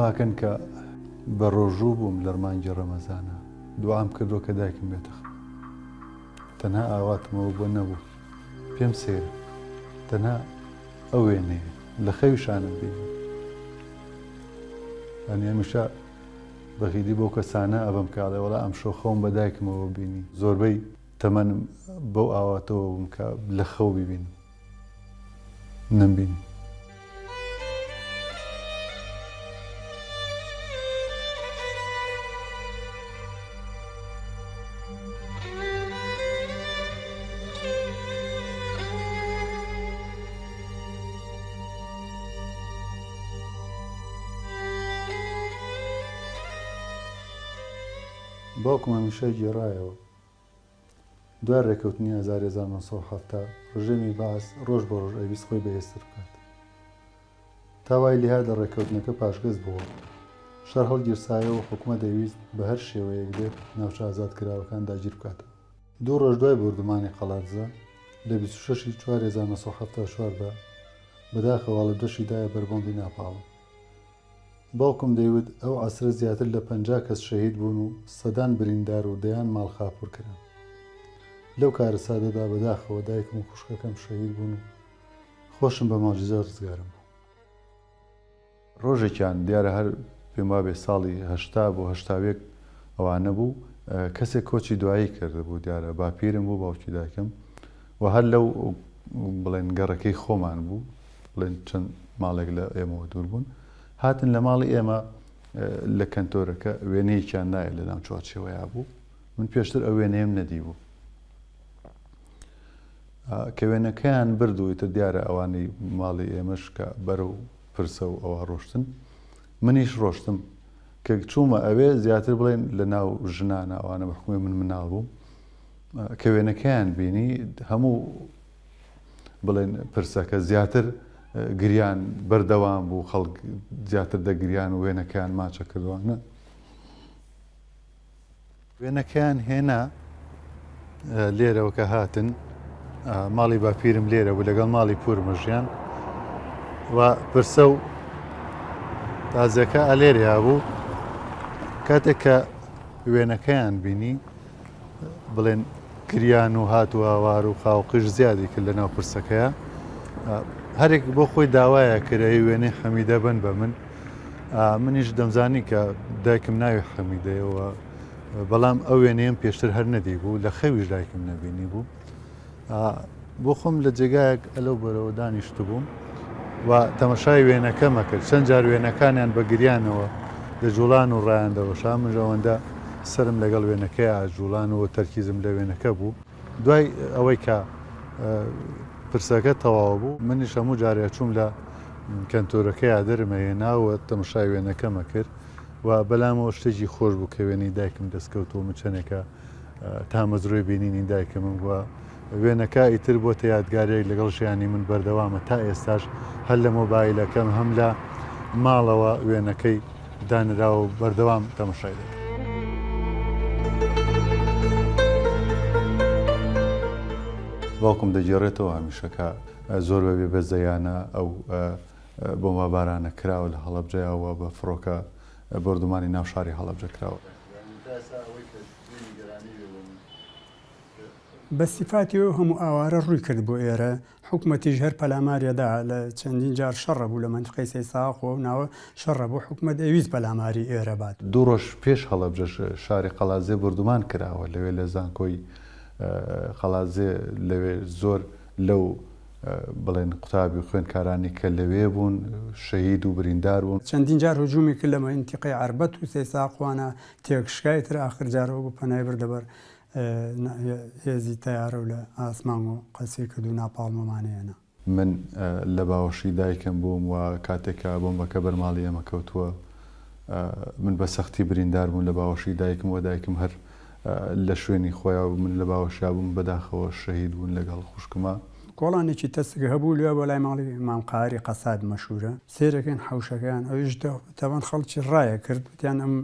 ئەوە ئەکەن کە بە ڕۆژوو بووم لە مانگی ڕەمەزانا دوعام کردووە کە دایکم بێتە خەو تەنها ئاواتم ئەوە بووە نەبوو پێم سەیرە تەنها ئەو وێنەیە لە خەویشانم بینی یانی هەمیشە بەغیلی بەو کەسانە ئەبەم کە ئەڵێ وەڵا ئەمشەو خەوم بە دایکمەوە بینی زۆربەی تەمەنم بەو ئاواتەوە بووم کە لە خەو بیبینم نەمبینی. باوکم هەمیشە گێڕایەوە دوای ڕێکەوتنی ئازاری 1970 ڕژێمی بەعس ڕۆژ بە ڕۆژ ئەیویست خۆی بەهێزتر بکات. تا وای لێهات لە ڕێککەوتنەکە پاشگەز بۆوە. شەڕ هەڵگیرسایەوە و حکومەت دەیویست بە هەر شێوەیەک بێت ناوچە ئازادکراوەکان داگیر بکاتەوە. دوو ڕۆژ دوای بۆردومانی قەڵادزە، لە 26 ی چوار 1974 دا، بەداخەوە هەڵەبجەشی دایە بەر بۆمبی ناپاڵم. باوکم دەیوت ئەو عەسرە زیاتر لە 50 کەس شەهید بوون و سەدان بریندار و دەیان ماڵ خاپوور کران. لەو کارەساتەدا بەداخەوە دایکم و خوشکەکەم شەهید بوون و خۆشم بە موعجیزە ڕزگارم بوو. ڕۆژێکیان، دیارە هەر پێم وابێ ساڵی 80 بۆ 81 ئەوانە بوو، کەسێک کۆچی دوایی کردبوو، دیارە باپیرم بوو، باوکی دایکم و هەر لەو بڵێن گەڕەکەی خۆمان بوو، بڵێن چەند ماڵێک لە ئێمەوە دوور بوون، هاتن لە ماڵی ئێمە لە کەنتۆرەکە وێنەیەکیان نایە لە ناو چوارچێوەیا بوو، من پێشتر ئەو وێنەیەم نەدیبوو. کە وێنەکەیان برد و ئیتر دیارە ئەوانەی ماڵی ئێمەش کە بەرەو پرسە و ئەوە ڕۆشتن منیش ڕۆشتم کە چوومە ئەوێ زیاتر بڵێن لە ناو ژنانە ئەوانە بە حکومی من مناڵ بووم کە وێنەکەیان بینی هەموو بڵێن پرسەکە زیاتر گریان بەردەوام بوو خەڵک زیاتر دەگریان و وێنەکەیان ماچە کردوانە وێنەکەیان هێنا لێرەوە کە هاتن ماڵی باپیرم لێرە بوو لەگەڵ ماڵی پورمە ژیان و پرسە و تازەکە ئەلێریا بوو کاتێک کە وێنەکەیان بینی بڵێن گریان و هات و هاوار و قاوقیش زیادی کرد لە ناو پرسەکەیە هەرێک بۆ خۆی داوایە کرد وێنەی حەمیدە بن بە من منیش دەمزانی کە دایکم ناوی حەمیدەیەوە بەڵام ئەو وێنەیەم پێشتر هەر نەدیبوو لە خەویش دایکم نەبینی بوو بۆ خۆم لە جێگایەک ئەلەو بەرەوە دانیشتبووم و تەمەشای وێنەکەمە کرد چەند جار وێنەکانیان بە گریانەوە دەجوڵان و ڕایان دەوەشا منش ئەوەندە سەرم لەگەڵ وێنەکەی ئاجوڵان و تەرکیزم لە وێنەکە بوو دوای ئەوەی کە پرسەکە تەواو بوو منیش هەموو جارێ چووم لە کەنتۆرەکەیا دەرم ئەهێنا و تەمەشای وێنەکەم ئەکرد و بەلامەوە شتێکی خۆش بوو کە وێنەی دایکم دەستکەوت و من چەندێکە تامەزرۆی بینینی دایکمم و وێنەکە ئیتر بۆتە یادگاریەک لەگەڵ ژیانی من بەردەوامە تا ئێستاش هەر لە مۆبایلەکەم هەم لە ماڵەوە وێنەکەی دانراوە و بەردەوام تەمەشای دەکەم. باوکم دەگێڕێتەوە هەمیشە کە زۆر بە بێ بەزەیانە ئەو بۆمبابارانە کراوە لە هەڵەبجەیا و بە فڕۆکە بۆردومانی ناو شاری هەڵەبجە کراوە. بە سیفاتی ئەو هەموو ئاوارە ڕووی کرد بۆ ئێرە، حکومەتیش هەر پەلاماری ئەدا، لە چەندین جار شەڕ هەبوو لە مەنتیقەی سەیساق و ئەو ناوە شەڕ هەبوو، حکومەت ئەیویست پەلاماری ئێرە بات. دوو ڕۆژ پێش هەڵەبجەش شاری قەڵادزێ بۆردومان کراوە، لەوێ لە زانکۆی قەڵادزێ لەوێ زۆر لەو بڵێن قوتابی و خوێندکارانی کە لەوێ بوون شەهید و بریندار بوون. چەندین جار هجومی کرد لە مەنتیقەی عەربەت و سەیساق وانە تێکشکا، ئیتر ئاخر جار ئەوە بوو پەنای بردە بەر هێزی تەیارە و لە ئاسمان و قەسفی کرد و ناپاڵمەمانی هێنا. من لە باوەشی دایکم بووم و کاتێک کە بۆمبەکە بەر ماڵی ئێمە کەوتووە من بە سەختی بریندار بووم لە باوەشی دایکم و دایکم هەر لە شوێنی خۆیا بوو من لە باوەشیا بووم بەداخەوە شەهید بوون لەگەڵ خوشکما. کۆڵانێکی تەسک هەبوو لەوێ بۆ لای ماڵی مام قاهری قەساب مەشهوورە سەیرەکەین حەوشەکەیان ئەویش تەبعەن خەڵکی ڕایەکرد وتیان ئەم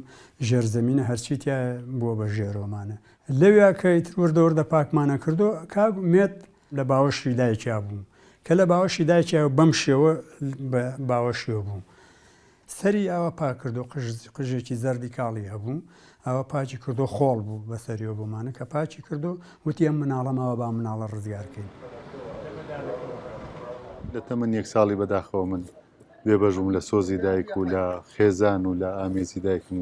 ژێرزەمینە هەرچی تیایە بووە بە ژێرۆمانە لەویا کە ئیتر وردە وردە پاکمانە کردو کاک ئومێد لە باوەشی دایکیا بوو کە لە باوەشی دایکیا بەم شێوە بە باوەشیەوە بوو. سەری ئاوا پاک کردو قژ قژێکی زەردی کاڵی هەبوو ئاوا پاکی کردو خۆڵ بوو بەسەریەوە بۆمانە کە پاکی کردو وتی ئەم مناڵە ماوە با مناڵە ڕزگار کەین. لە تەمەن یەک ساڵی بەداخەوە من بێبەش بووم لە سۆزی دایک و لە خێزان و لە ئامێزی دایکم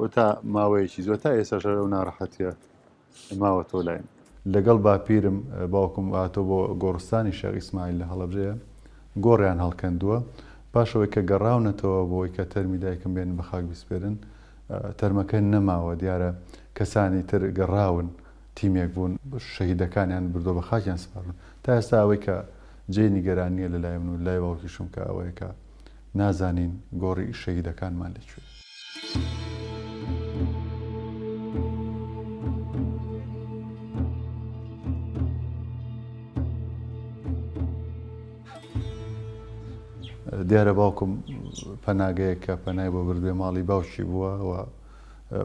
و تا ماوەیەکی زۆر تا ئێستاش هەر ئەو ناڕەحەتیە ماوەتەوە لای من. لەگەڵ باپیرم باوکم هاتەوە بۆ گۆڕستانی شێخ ئیسماعیل لە هەڵەبجەیە گۆڕیان هەڵکەندووە پاش ئەوەی کە گەڕاونەتەوە بۆی کە تەرمی دایکم بێنن بە خاک بیسپێرن تەرمەکە نەماوە دیارە کەسانی تر گەڕاون تیمێک بوون شەهیدەکانیان بردووە بە خاکیان سپاردوون تا ئێستا ئەوەی کە جێی نیگەرانییە لە لای من و لای باوکیشم کە ئەوەیە کە نازانین گۆڕی شەهیدەکانمان لە کوێیە. دیارە باوکم پەناگەیەک کە پەنای بۆ بردوێ ماڵی باوکی بووە و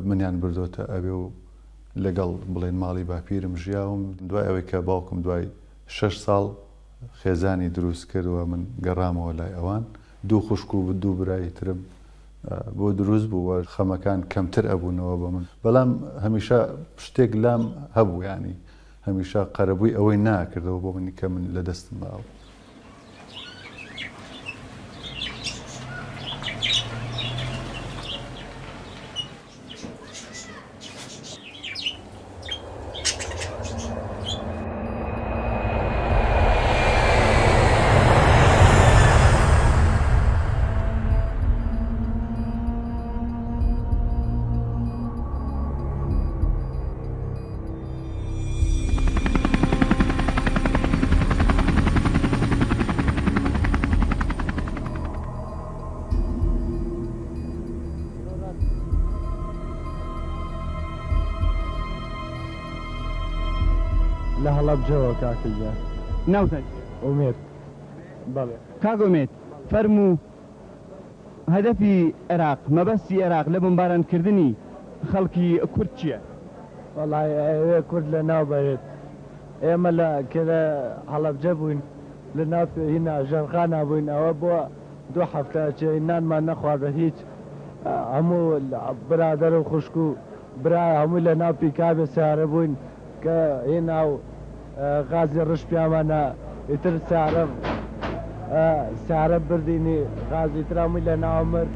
منیان بردۆتە ئەوێ و لەگەڵ بڵێن ماڵی باپیرم ژیاوم دوای ئەوەی کە باوکم دوای شەش ساڵ خێزانی دروست کرد و من گەڕامەوە لای ئەوان دوو خوشک و دوو برای ترم بۆ دروست بوو و خەمەکان کەمتر ئەبوونەوە بە من بەڵام هەمیشە شتێک لام هەبوو یانی هەمیشە قەرەبووی ئەوەی ناکردەوە بۆ منی کە من لە دەستم ماوە. لە هەڵەبجەوە کاکە گیان. ناوتان چیە؟ ئومێد. بەڵێ. کاک ئومێد فەرموو هەدەفی عێراق، مەبەستی عێراق لە بمباران کردنی خەڵکی کورد چیە؟ وەڵای ئەیەوێ کورد لە ناو بەرێت. ئێمە لە کە لە هەڵەبجە بووین لە ناو هینا ژێرخانا بووین ئەوە بۆ دوو هەفتە ئەچێ نانمان نەخواردە هیچ هەموو برادەر و خوشک و برا هەمووی لە ناو پیکابێ سەیارە بووین کە هینا و غازی ڕش پیامانە ئیتر سەیارە سەیارە بردینی غازی تر هەمووی لە ناو مرد.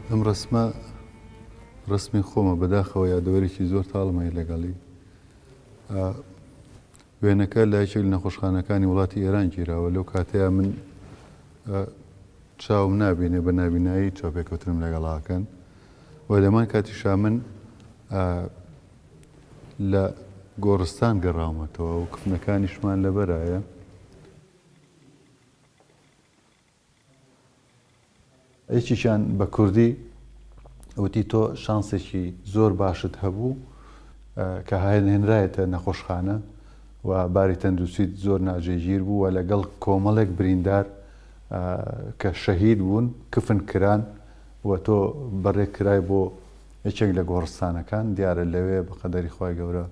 ئەم ڕەسمە ڕەسمی خۆمە بەداخەوە یادەوەرێکی زۆر تاڵم هەیە لەگەڵی وێنەکە لە یەکێک لە نەخۆشخانەکانی وڵاتی ئێران گیراوە لەو کاتەیە من چاوم نابینێ بە نابینایی چاوپێکەوتنم لەگەڵاکەن و لەمان کاتیشا من لە گۆڕستان گەڕاومەتەوە و کفنەکانیشمان لەبەرایە یەکێکیان بە کوردی وتی تۆ شانسێکی زۆر باشت هەبوو کە هێنرایەتە نەخۆشخانە و باری تەندروستیت زۆر ناجێگیر بوو و لەگەڵ کۆمەڵێک بریندار کە شەهید بوون کفن کران و تۆ بەڕێ کرای بۆ یەکێک لە گۆڕستانەکان دیارە لەوێ بە قەدەری خوای گەورە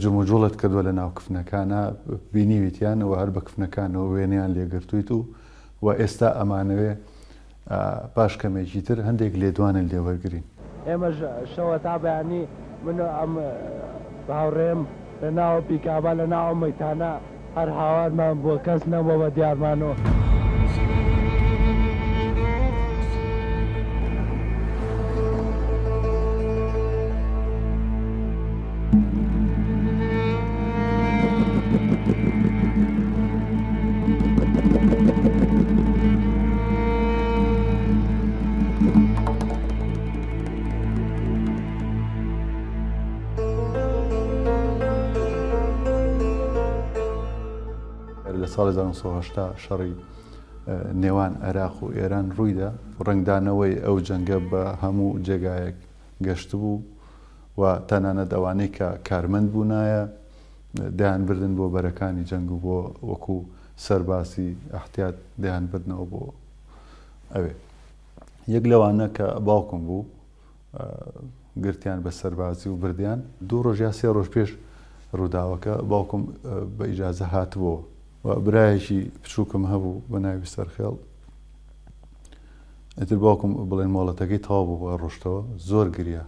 جموجوڵت کردووە لە ناو کفنەکانا بینیویتیان و هەر بە کفنەکانەوە وێنەیان لێگرتوویت و و ئێستا ئەمانەوێ پاش کەمێکی تر هەندێک لێدوانت لێ وەرگرین. ئێمەش شەوە تا بەیانی من و ئەم هاوڕێیەم لە ناو پیکابا لە ناو ئەو مەیتانە هەر هاوارمان بووە کەس نەبووە بە دیارمانەوە. لە ساڵی 1970 شەڕی نێوان عێراق و ئێران ڕوویدا، ڕەنگدانەوەی ئەو جەنگە بە هەموو جێگایەک گەشتبوو و تەنانەت ئەوانەی کە کارمەند بوونایە دەیانبردن بۆ بەرەکانی جەنگ و بۆ وەکوو سەربازی ئەحتیات دەیانبردنەوە بۆ. ئەوێ. یەک لەوانە کە باوکم بوو گرتیان بە سەربازی و بردیان. دوو ڕۆژ یا سێ ڕۆژ پێش ڕووداوەکە باوکم بە ئیجازە هاتبۆوە و برایەکی بچووکم هەبوو بە ناوی سەرخێڵ. ئیتر باوکم بڵێن مۆڵەتەکەی تەواو بوو ڕۆشتەوە زۆر گریا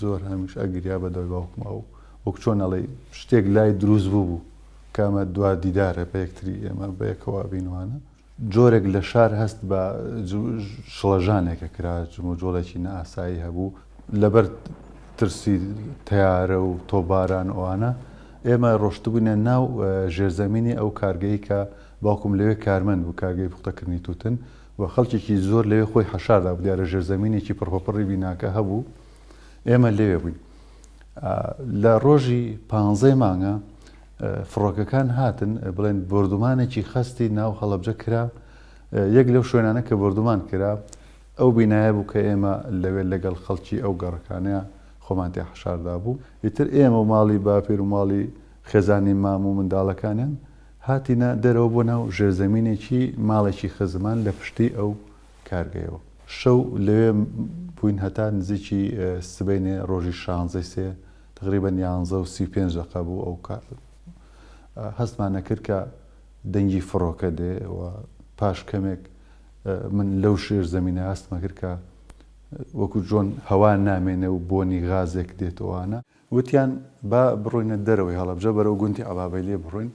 زۆر هەمیش ئەگریا بە دوای باوکم ئەو وەک چۆن ئەڵێی شتێک لای دروست بوو بوو کە ئەمە دوا دیدارە بە یەکتری ئێمە بە یەکەوە بینوانە جۆرێک لە شار هەست بە شڵەژانێک ئەکرا، جموجۆڵێکی نائاسایی هەبوو، لەبەر ترسی تەیارە و تۆپباران و ئەوانە، ئێمە ڕۆشتبووینە ناو ژێرزەمینی ئەو کارگەی کە باوکم لەوێ کارمەند بوو، کارگەی پوختەکردنی تووتن و خەڵکێکی زۆر لەوێ خۆی حەشار دابوو، دیارە ژێرزەمینێکی پڕبەپڕی بیناکە هەبوو، ئێمە لەوێ بووین. لە ڕۆژی پانزەی مانگە فڕۆکەکان هاتن بڵێن بۆردومانێکی خەستی ناو هەڵەبجە کرا، یەک لەو شوێنانە کە بۆردومان کرا ئەو بینایە بوو کە ئێمە لەوێ لەگەڵ خەڵکی ئەو گەڕەکانەیا خۆمان تێ حەشار دابوو. ئیتر ئێمە و ماڵی باپیر و ماڵی خێزانی مام و منداڵەکانیان هاتینە دەرەوە بۆ ناو ژێرزەمینێکی ماڵێکی خزمان لە پشتی ئەو کارگەیەوە. شەو لەوێ بووین هەتا نزیکی سبەینێ ڕۆژی شانزەی سێ تەقریبەن یانزە و 35 دەقە بوو ئەو کات هەستمان نەکرد کە دەنگی فڕۆکە دێ و پاش کەمێک من لەو ژێر زەمینە هەستمە کرد کە وەکو جۆن هەوا نامێنێ و بۆنی غازێک دێتەوانە. وتیان با بڕۆینە دەرەوەی هەڵەبجە بەرەو گوندی عەبابەیلێ بڕۆین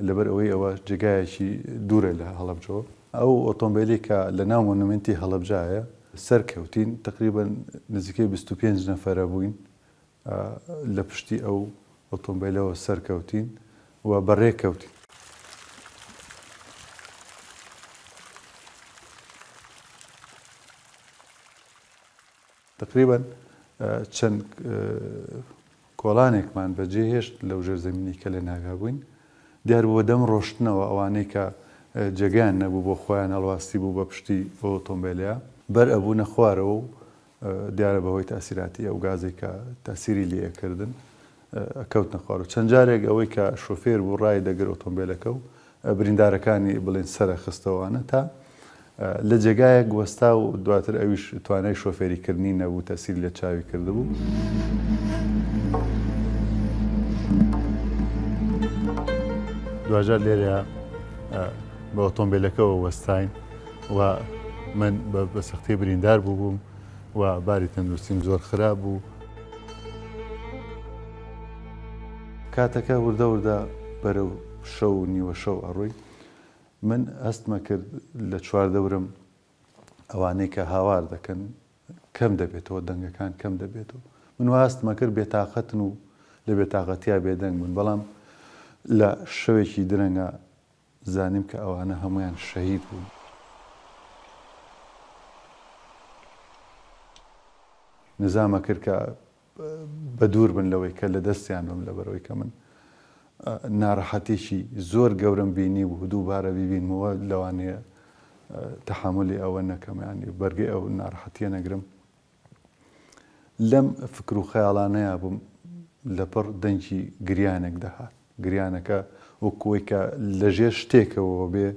لەبەر ئەوەی ئەوە جێگایەکی دوورە لە هەڵەبجەوە. ئەو ئۆتۆمبێلەی کە لە ناو مۆنۆمێنتی هەڵەبجایە سەرکەوتین، تەقریبەن نزیکەی 25 نەفەرە بووین لە پشتی ئەو ئۆتۆمبێلەوە سەرکەوتین و بەڕێ کەوتین. تەقریبەن چەند کۆڵانێکمان بەجێ هێشت لەو ژێرزەمینەی کە لە ناویا بووین. دیار بوو بە دەم ڕۆشتنەوە ئەوانەی کە جێگەیان نەبوو بۆ خۆیان هەڵواستی بوو بە پشتی ئەو ئۆتۆمبێلەیا بەر ئەبوونە خوارەوە و دیارە بە هۆی تاسیراتی ئەو گازەی کە تاسیری لێ ئەکردن ئەکەوتنە خوارەوە. چەند جارێک ئەوەی کە شۆفێر بوو ڕای دەگرت ئۆتۆمبێلەکە و بریندارەکانی بڵێن سەرە خستەوانە تا لە جێگایەک وەستا و دواتر ئەویش توانای شۆفێری کردنی نەبوو تەسیری لە چاوی کردبوو. دواجار لێرە بە ئۆتۆمبیلەکەوە وەستاین و من بە سەختی بریندار بووبووم و باری تەندروستیم زۆر خراپ بوو. کاتەکە وردە وردە بەرەو شەو و نیوە شەو ئەڕۆی. من هەستمە کرد لە چواردەورم ئەوانەی کە هاوار دەکەن کەم دەبێتەوە، دەنگەکان کەم دەبێتەوە. من وا هەستمە کرد بێتاقەتن و لە بێتاقەتیا بێدەنگ بوون، بەڵام لە شەوێکی درەنگا زانیم کە ئەوانە هەموویان شەهید بوون. نزامە کرد کە بە دوور بن لەوەی کە لە دەستیان بم لەبەرئەوەی کە من نارەحەتیەکی زۆر گەورەم بینی بوو دووبارە بیبینمەوە لەوانەیە تەحەمولی ئەوە نەکەم یانی بەرگەی ئەو نارەحەتیە نەگرم لەم فکر و خەیاڵانەیا بووم لەپڕ دەنگی گریانێک دەهات گریانەکە وەکو ئەوەی کە لەژێر شتێکەوە بێ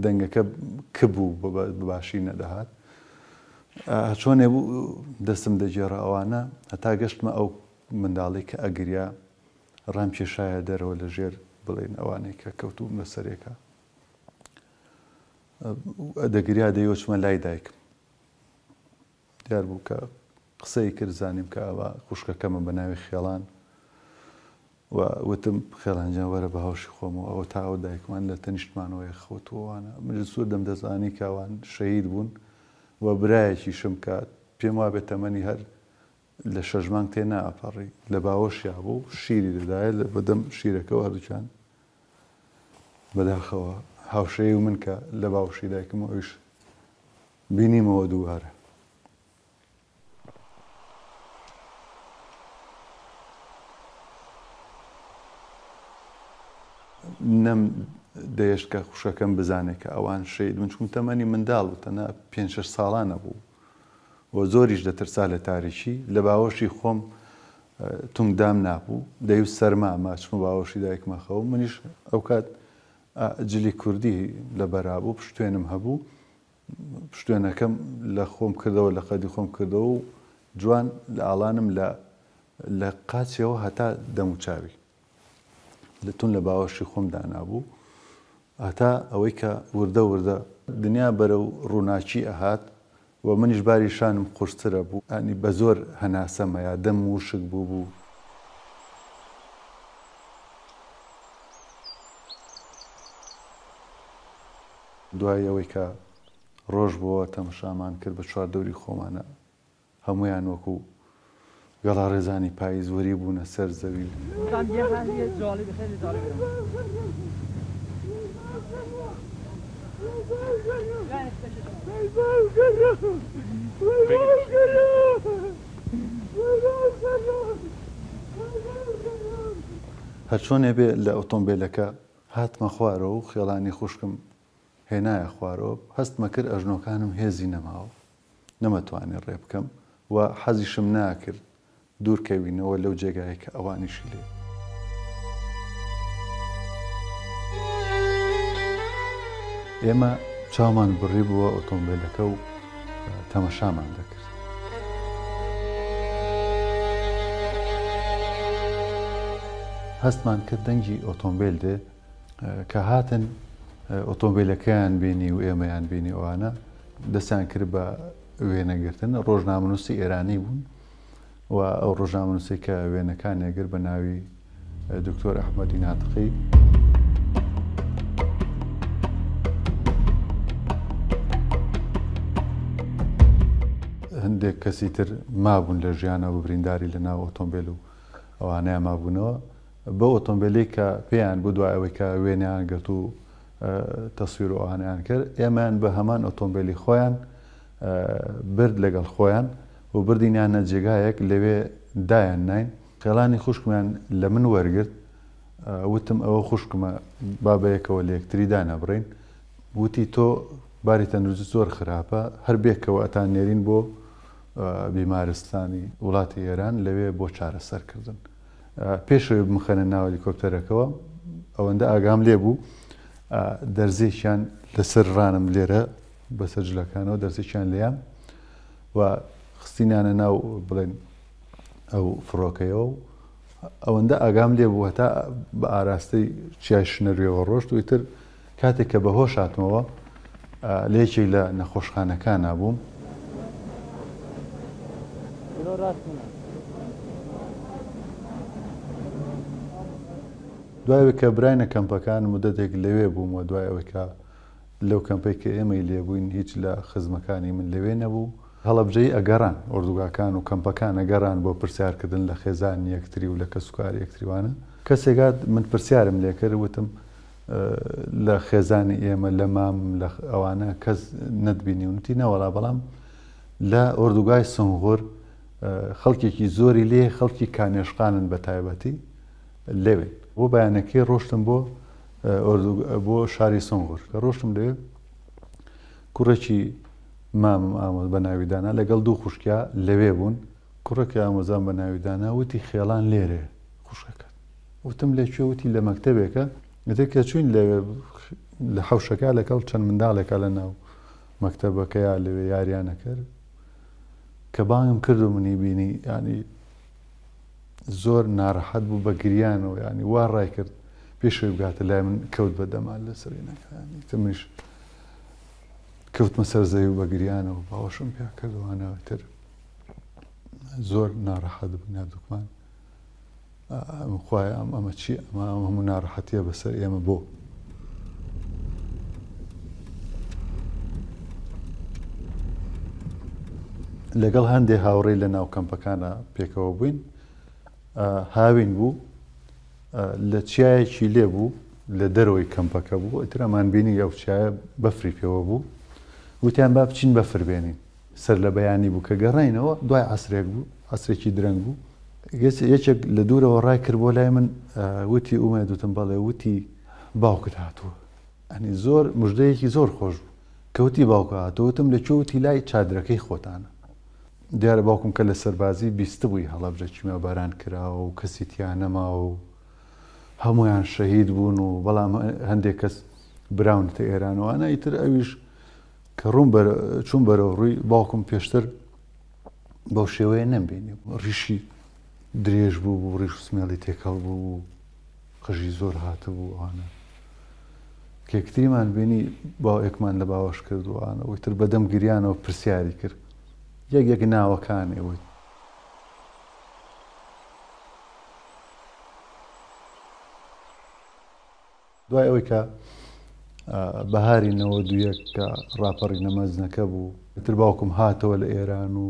دەنگەکە کپ بوو بە باشی نەدەهات چۆنێ بوو دەستم دەگێڕا ئەوانە هەتا گەشتمە ئەو منداڵی کە ئەگریا ڕام کێشایە دەرەوە لە ژێر بڵێن ئەوانەی کە کەوتوون لە سەرێکە دەگریا دەیۆچمە لای دایکم دیار بوو کە قسەی کرد زانیم کە ئەوە خوشکەکەمە بە ناوی خێڵان و وتم خێڵان گیان وەرە باوەشی خۆمەوە ئەوە تا ئەو دایکمان لە تەنیشتمانەوەیە خەوتووە من زۆر دەمدەزانی کە ئەوان شەهید بوون و برایەکیشم کە پێم وابێت تەمەنی هەر لە شەش مانگ تێ ناپەڕی لە باوەشیا بوو شیری دەدایە لە بەدەم شیرەکەوە هەردووکیان بەداخەوە هاوشێوەی من کە لە باوەشی دایکم و ئەویش بینیمەوە دووبارە. نەم دەیەشت کە خوشکەکەم بزانێت کە ئەوان شەهید بوون چونکە تەمەنی منداڵ بوو تەنها پێنج شەش ساڵانە بوو و زۆریش دەترسا لە تاریکی لە باوەشی خۆم تونگ دام نابوو دەیوت سەرمامە چمە باوەشی دایکمە خەوم منیش ئەو کات جلی کوردی لەبەرا بوو پشتێنم هەبوو. پشتێنەکەم لە خۆم کردەوە لە قەدی خۆم کردەوە و جوان لە ئاڵانم لە لە قاچیەوە هەتا دەموچاوی لە تون لە باوەشی خۆم دانابوو هەتا ئەوەی کە وردە وردە دنیا بەرەو ڕووناکی ئەهات و منیش باری شانم قورستر ئەبوو یانی بە زۆر هەناسەم ئەیا دەمم وشک بووبوو. دوای ئەوەی کە ڕۆژ بۆوە تەمەشامان کرد بە چواردەوری خۆمانا هەموویان وەکو گەڵاڕێزانی پاییز وەریبوونە سەر زەوی. هەرچۆنێ بێ لە ئۆتۆمبێلەکە هاتمە خوارەوە و خێڵانی خوشکم هێنایە خوارەوە، هەستمەکرد ئەژنۆکانم هێزی نەماوە. نەمەتوانی ڕێ بکەم و حەزیشم ناکرد دوور کەوینەوە لەو جێگایەی کە ئەوانیشی لێ. ئێمە چاومان بڕیبووە ئۆتۆمبێلەکە و تەمەشامان دەکرد. هەستمان کرد دەنگی ئۆتۆمبێل دێ، کە هاتن ئۆتۆمبیلەکەیان بینی و ئێمەیان بینی ئەوانە دەستیان کرد بە وێنەگرتن ڕۆژنامەنووسی ئێرانی بوون و ئەو ڕۆژنامەنووسی کە وێنەکانی ئەگر بە ناوی دکتۆر ئەحمەدی ناتقی. هەندێک کەسی تر مابوون لە ژیانەوە برینداری لە ناو ئۆتۆمبیل و ئەوانەیان مابوونەوە بەو ئۆتۆمبێلەی کە پێیان بوو دوای ئەوەی کە وێنەیان گرت و تەسویر و ئەوانەیان کرد ئێمەیان بە هەمان ئۆتۆمبێلی خۆیان برد لەگەڵ خۆیان و بردینیانە جێگایەک لەوێ دایان ناین خێڵانی خوشکمیان لە من وەرگرت وتم ئەوە خوشکمە با بەیەکەوە لە یەکتری دانەبڕین وتی تۆ باری تەندروستی زۆر خراپە هەر بێکەوە ئەتان نێرین بۆ بیمارستانی وڵاتی ئێران لەوێ بۆ چارەسەرکردن پێش ئەوەی بمخەنە ناو هەلیکۆپتەرەکەوە ئەوەندە ئاگام لێ بوو دەرزێکیان لەسەر ڕانم لێرە بەسەر جلەکانەوە دەرزێکیان لێیان و خستینانە ناو بڵێن ئەو فڕۆکەیەوە و ئەوەندە ئاگام لێ بوو هەتا بە ئاراستەی چیای شنەروێوە ڕۆشت و ئیتر کاتێک کە بەهۆش هاتمەوە لە یەکێک لە نەخۆشخانەکانا بووم. دوای ئەوەی کە براینە کەمپەکان مودەتێک لەوێ بووم و دوای ئەوەی کە لەو کەمپەی کە ئێمەی لێ بووین هیچ لە خزمەکانی من لەوێ نەبوو. هەڵەبجەیی ئەگەڕان، ئۆردوگاکان و کەمپەکان ئەگەڕان بۆ پرسیارکردن لە خێزانی یەکتری و لە کەسوکاری یەکتری وانە. کەسێک هات من پرسیارم لێ کرد وتم لە خێزانی ئێمە لە مام لە ئەوانە کەس نەتبینی وتی نەوەڵا بەڵام لە ئۆردوگای سنغور خەڵکێکی زۆری لێ خەڵکی کانێشقانن بە تایبەتی لەوێ بۆ بەیانەکەی ڕۆشتم بۆ بۆ شاری سنغور کە ڕۆشتم لەوێ کوڕێکی مامم ئامۆز بە ناوی دانا لەگەڵ دوو خوشکیا لەوێ بوون کوڕێکی ئامۆزام بە ناوی دانا وتی خێڵان لێرێ خوشکەکەت وتم لە کوێ وتی لە مەکتەبێکە ئیتر کە چوین لەوێ لە حەوشەکە لەگەڵ چەند منداڵێکا لە ناو مەکتەبەکەیا لەوێ یاریان ئەکرد کە بانگم کرد و منی بینی ینی زۆر ناڕەحەت بوو بە گریانەوە ینی وا ڕای کرد پێشەوەی بگاتە لای من کەوت بە دەمان لەسەر ینەکانی تر منیش کەوتمە سەر زەوی و بە گریانەوە باوەشم پیا کردوانە تر زۆر ناڕەحەت بوو نادوکمان خوایە ئەم ئەمە چی ئەمە ئەم هەموو ناڕەحەتیە بەسەر ئێمە بۆ؟ لەگەڵ هەندێ هاوڕێی لە ناو کەمپەکانە پێکەوە بووین هاوین بوو لە چیایەکی لێ بوو لە دەرەوەی کەمپەکە بوو ئیتر ئەمان بینی ئەو چیایە بەفری پێوە بوو وتیان با بچین بەفر بێنین سەر لە بەیانی بوو کە گەڕاینەوە دوای عەسرێک بوو عەسرێکی درەنگ بوو یەکێک لە دوورەوە ڕای کرد بۆ لای من وتی ئومێد وتم بەڵێ وتی باوکت هاتووە ئەنی زۆر مژدەیەکی زۆر خۆش بوو کەوتی باوکە هاتووە وتم لە کوێ وتی لای چادرەکەی خۆتانە دیارە باوکم کە لە سەربازی بیستبووی هەڵەبجە کیمیاباران کراوە و کەسی تیا نەماوە و هەمویان شەهید بوون و بەڵام هەندێک کەس براونەتە ئێرانەوە ئەنا ئیتر ئەویش. کە ڕووم بەر چووم بەرەو ڕووی باوکم پێشتر بەو شێوەیە نەمبینی ڕیشی درێژ بوو بوو ڕیش و سمێڵی تێکەڵ بوو بوو قژی زۆر هاتبوو ئەوانە کێکتریمان بینی باوەکمان لە باوەش کردووانە وتر بەدەم گریانەوە پرسیاری کرد یەک یەک ناوەکانی وت. دوای ئەوەی کە بەهاری 91 کە ڕاپەڕینە مەزنەکە بوو، ئیتر باوکم هاتەوە لە ئێران و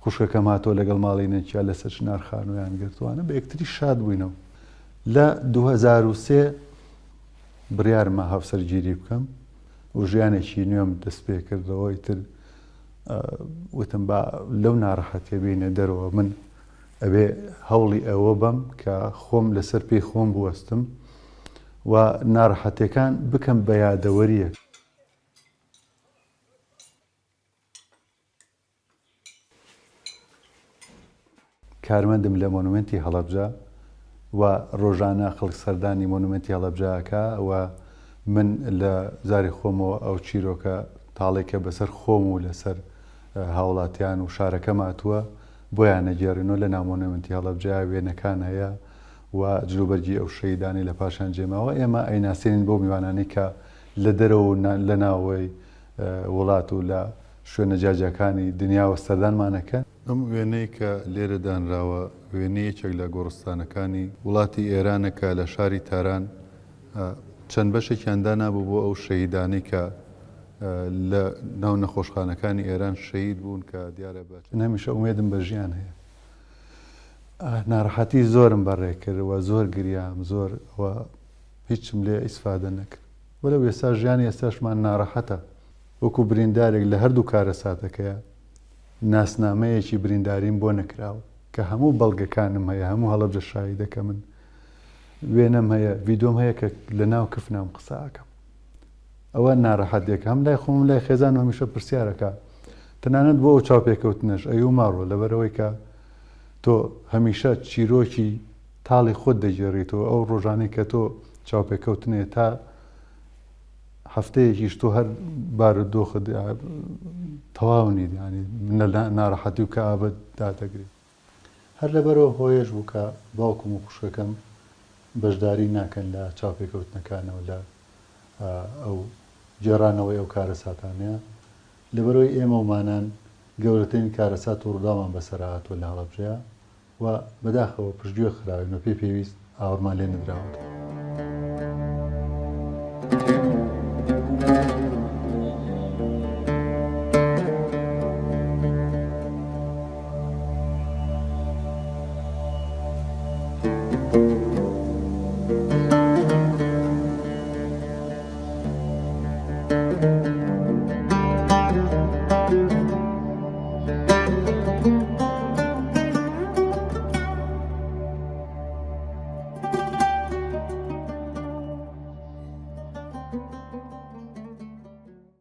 خوشکەکەم هاتەوە لەگەڵ ماڵی نەکیا لەسەر چنار خانوویان گرتووانە بە یەکتری شاد بووینەوە. لە 2003 بڕیارما هاوسەرگیری بکەم و ژیانێکی نوێم دەست پێ کردەوە ئیتر وتم با لەو ناڕەحەتیە بێینە دەرەوە من ئەبێ هەوڵی ئەوە بەم کە خۆم لەسەر پێی خۆم بوەستم و ناڕەحەتیەکان بکەم بە یادەوەریەک. کارمەندم لە مۆنومێنتی هەڵەبجە و ڕۆژانە خەڵک سەردانی مۆنومێنتی هەڵەبجە ئەکا و من لە زاری خۆمەوە ئەو چیرۆکە تاڵەی کە بەسەر خۆم و لەسەر هاوڵاتیان و شارەکەم هاتووە بۆیان ئەگێڕینەوە لە ناو مۆنومێنتی هەڵەبجە وێنەکان هەیە و جلوبەرگی ئەو شەهیدانەی لە پاشان جێماوە ئێمە ئەیناسێنین بەو میوانانەی کە لە دەرەوە و لە ناوەوەی وڵات و لە شوێنە جیاجیاکانی دنیاوە سەردانمان ئەکەن. ئەم وێنەی کە لێرە دانراوە وێنەی یەکێک لە گۆڕستانەکانی وڵاتی ئێرانە کە لە شاری تاران چەند بەشێکیان دانابوو بۆ ئەو شەهیدانەی کە لە ناو نەخۆشخانەکانی ئێران شەهید بوون کە دیارە بە من هەمیشە ئومێدم بە ژیان هەیە. ناڕەحەتی زۆرم بەڕێ کرد و زۆر گریام زۆر و هیچم لێ ئیسفادە نەکرد. وەلەو ئێستا ژیانی ئێستاشمان ناڕەحەتە. وەکو بریندارێک لە هەردوو کارەساتەکەیا ناسنامەیەکی برینداریم بۆ نەکراوە کە هەموو بەڵگەکانم هەیە هەموو هەڵەبجە شاهیدەکە من وێنەم هەیە ڤیدۆم هەیە کە لە ناو کفنام قسە ئەکەم ئەوە ناڕەحەتێکە هەم لای خۆم لای خێزان هەمیشە پرسیارەکە تەنانەت بۆ ئەو چاوپێکەوتنەش ئەیو ماڕۆ لەبەرەوەی کە تۆ هەمیشە چیرۆکی تاڵی خۆت دەگێڕیتەوە ئەو ڕۆژانەی کە تۆ چاوپێکەوتنێ تا هەفتەیەکیش تۆ هەر بارودۆخت تەواو نیت یانی ناڕەحەتی و کەئابەت دادەگرێ. هەر لەبەرئەو هۆیەش بوو کە باوکم و خوشکەکەم بەشداری ناکەن لە چاوپێکەوتنەکانەوە لە ئەو گێڕانەوەی ئەو کارەساتانەیە لەبەرئەوەی ئێمە و مانان گەورەترین کارەسات و ڕووداومان بەسەرا هاتووە لە هەڵەبجەیە و بەداخەوە پشتگوێ خراوین بەپێی پێویست ئاوڕمان لێ نەدراوەتەوە.